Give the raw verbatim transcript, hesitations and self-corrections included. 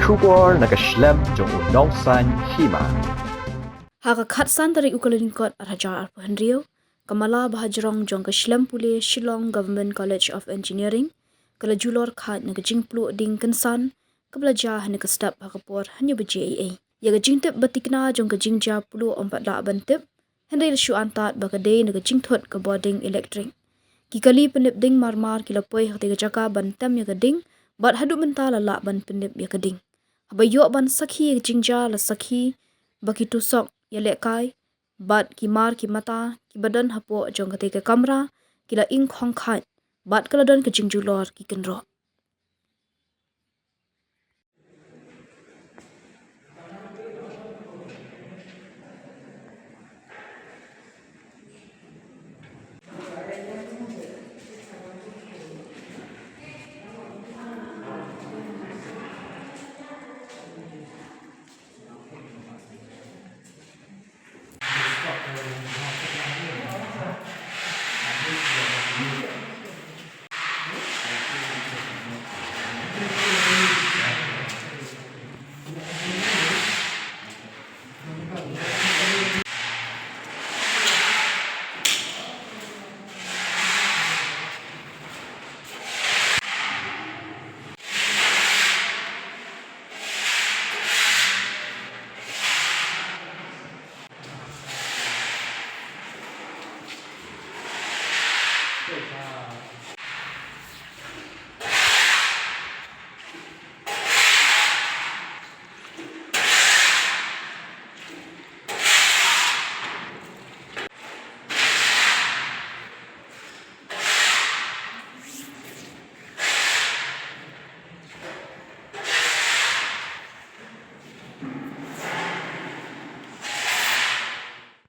Khubor na ka shlem jong u nongsan hima. Ha ka khatsan tarik u Kyllalyngkot arhajar arphew hynriew, ka mala bahajrong jong ka shlem pule Shillong Government College of Engineering ka la julor khat na ka jingpluh ding kynsan kaba la jia ha kane ka step ha ka por hynñiew baje eiei. Ïa ka jingtip ba tikna jong ka jingjia pluh ym pat lah ban tip, hynrei la shu antad ba ka dei na ka jingthut ka bording elektrik. Ki kali pynlip ding marmar ki la poi ha katei ka jaka ban tem ïa ka ding, bad haduh mynta la lah ban pynlip ïa ka ding. Haba ïoh ban sakhi ïa ka jingjia la sakhi ba ki tusok ïalehkai bad ki mar ki mata kiba don hapoh jong katei ka kamra ki la ingkhong khat bad ka la don ka jingjulor ki kynroh.